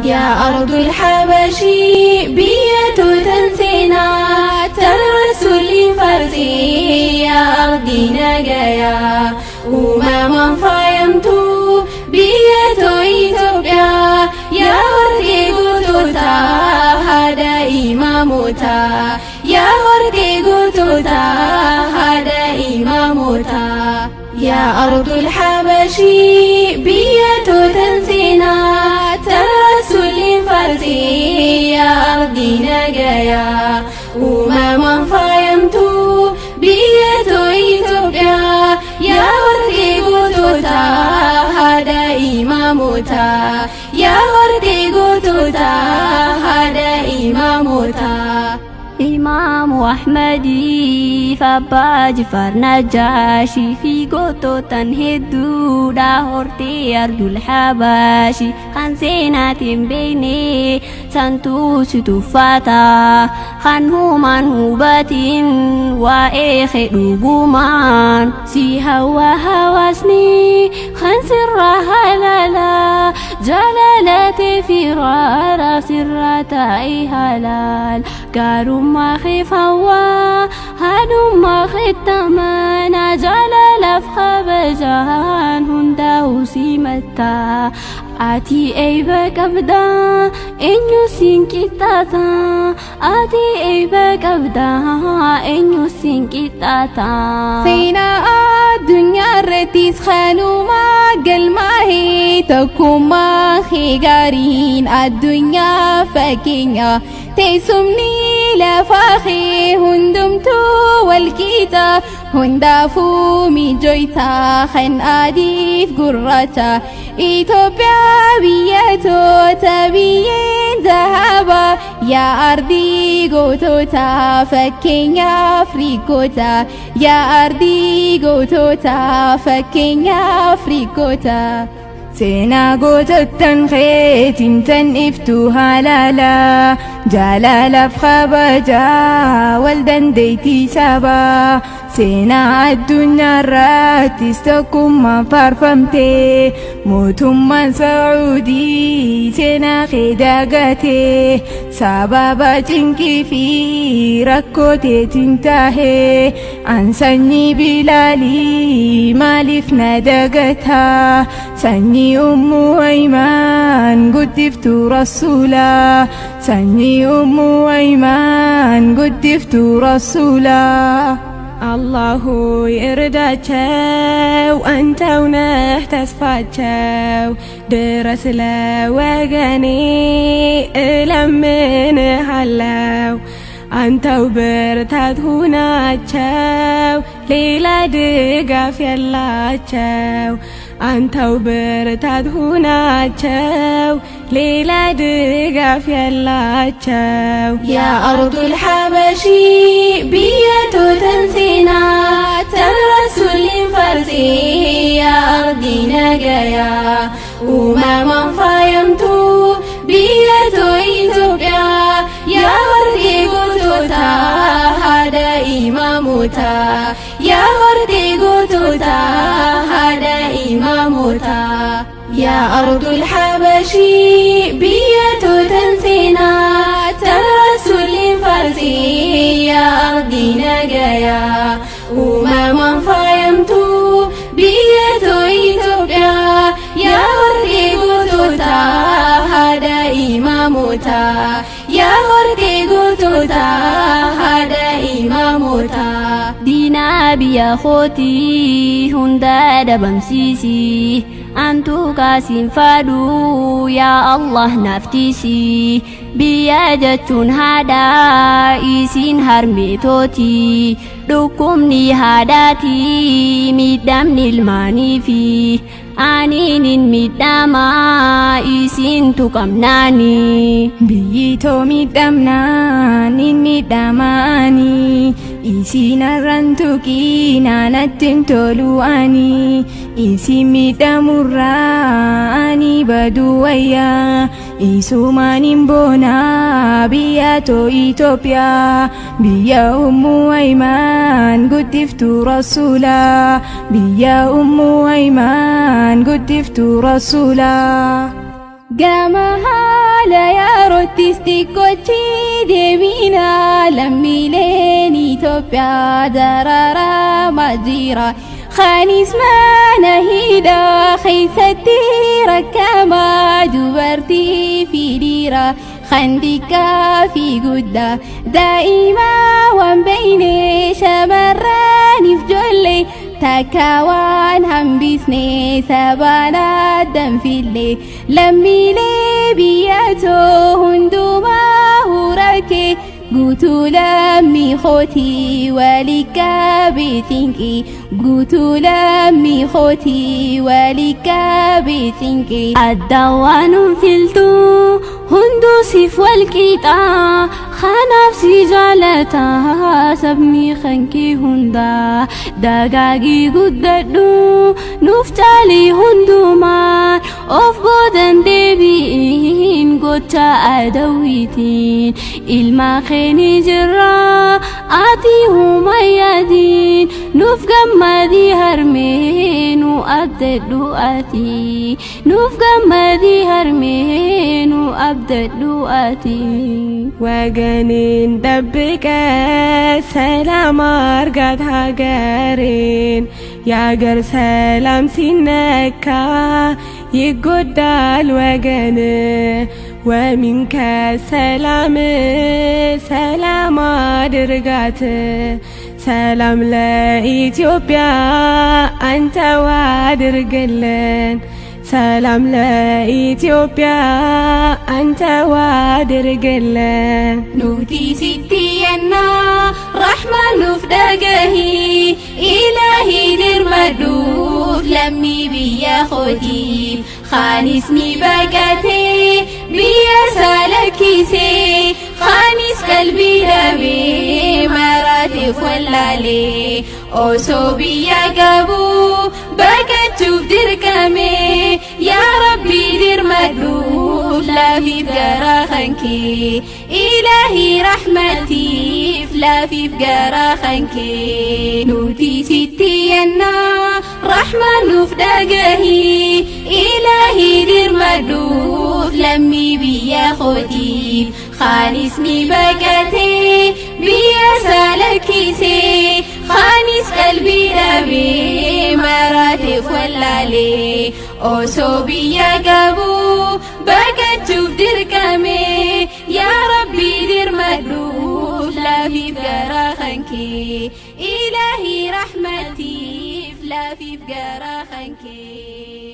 Yaa ardul habashii biyyatu tan seenaa tan rasuulli farsee yaa ardii nagayaa uumamaan faayamtu biyyatu Itoophiyaa yaa hortee goototaa haadha imaamotaa yaa hortee goototaa haadha imaamotaa. Yaa ardul habashii biyyatu tan seenaa tan rasuulli farsee yaa ardii nagayaa uumamaan faayamtu biyyatu Itoophiyaa yaa hortee goototaa haadha imaamotaa yaa hortee goototaa haadha imaamotaa. Imaamu Ahmadiif Abbaa Jifaar Najaashii fi goototan hedduudha hortee ardul Habaashi kan seenaatiin beekne santuu si tuffata kan humaan hubatiin waa'ee kee dhugumaan si hawa hawaasni kan sirraa halala jaalalate firaara sirraa ta'e halaal gaarummaa keef hawwaa haadhummaa keetti amanaa jaalalaaf kabajaan hundaa'u simatta ati eeyba qabda eenyu siin qixxaata ati eeyba qabda eenyu siin qixxaata. Seenaa addunyaa irrattis kanumaa galmaa'ee tokkummaa kee gaariin addunyaa fakkeenya teessumni lafaa kee hundumtuu walqixa hundaafuu mijoyta kan adiif gurraacha Itoophiyaa biyyattoota biyyeen zahaba yaa ardii gootota fakkeenya Afriikoota yaa ardii gootota fakkeenya Afriikoota. Seenaa gootottan keetiin tan iftu halaala jaalalaaf kabajaa wal dandeettii sabaa seenaa addunyaarrattis tokkummaan faarfamte mootummaan Saa'udii seenaa kee dagate sababa cinqii fi rakkoo teetiin tahee an sanyii Bilaalii maaliif na dagataa sanyii Ummu Aymaan guddiftuu rasuulaa sanyii Ummu Aymaan guddiftuu rasuulaa. አላሁ ይርዳቸው፣ አንተው ነህ ተስፋቸው። ድረስ ለወገኔ እለምንሃለው። አንተው ብርታት ሁናቸው፣ ሌላ ድጋፍ የላቸው። አንተው ብርታት ሁናቸው፣ ሌላ ድጋፍ የላቸው። Yaa ardul habashii biyyatu tan seenaa tan rasuulli farsee yaa ardii nagayaa uumamaan faayamtu biyyatu Itoophiyaa yaa hortee goototaa haadha imaamotaa yaa hortee goototaa haadha imaamotaa. Yaa ardul habashii biyyatu tan seenaa tan rasuulli farsee yaa ardii nagayaa uumamaan faayamtu biyyatu Itoophiyaa yaa hortee goototaa haadha imaamotaa yaa hortee goototaa haadha imaamotaa. Diinaa biyya kootii hunda dhabamsiisi antu kaasiin fadhu yaa Allah naaftiisi biyya jechuun haadha isiin harmeetooti dhukkubni haadhaati miidhamni ilmaaniifi aniin hin miidhamaa isiin tuqamnaani. Biyyi too miidhamnaan hin miidhamaanii isiin har'an tuqiinaa natti hin tolu ani isin miidhamurraa ani baduu wayyaa isumaan hin boonaa biyya too Itoophiyaa biyya Ummu Aymaan guddiftuu rasuulaa biyya Ummu Aymaan guddiftuu rasuulaa. Gama Duubattis xiqqoochi deemina lammiileen Itoophiyaa dararamaa jira. Kaanis mana hidhaa keessatti rakkamaa dubartii fi dhiira kan xiqqaa fi guddaa daa'ima waan beeyne shamarraniif ijoollee takka waan hambisne sabaan addan fille lammiilee biyyatoo hundumaa hurakee guutuu lammii kootii walii qabee cinqii guutuu lammii kootii walii qabee cinqii. Addaan waan filtu hunduu siif wal qixaa kanaaf si jaalata sabni kankee hundaa dagaagii guddadhu nuuf caalii hundumaan of boodan deebiin gocha adawwiitiin ilma keeni jirra ati humayyaadiin nuuf gammadii harmee nu abdadhu ati nuuf gammadii harmee nu abdadhu ati. ወገኔን ጠብቀ ሰላም አርጋት ሀገሬን። የአገር ሰላም ሲነካ ይጎዳል ወገን። ወሚንከ ሰላም ሰላም አድርጋት። ሰላም ለኢትዮጵያ አንተው አድርግልን። ሰላም ለኢትዮጵያ አንተው አድርግልን። Nuti sitti yannaa rahmaan nuuf dhagahi ilaahii dirmadhuuf lammii biyya kootiif kaanis ni baqatee biyya isaa lakkisee kaanis qalbii dhabee maraateef wallaalee osoo biyya qabu baqachuuf dirqame yaa rabbii dirmadhuuf laafiif garaa kankee ilaahii rahmatiif laafiif garaa kankee nuti sitti yannaa rahmaan nuuf dhagahi ilaahii dirmadhuuf lammii biyya kootiif kaanis ni baqatee biyya isaa lakkisee kaanis qalbii dhabee maraateef wallaalee osoo biyya qabu baqachuuf dirqame yaa rabbii dirmadhuuf laafiif garaa kankee ilaahii rahmatiif laafiif garaa kankee.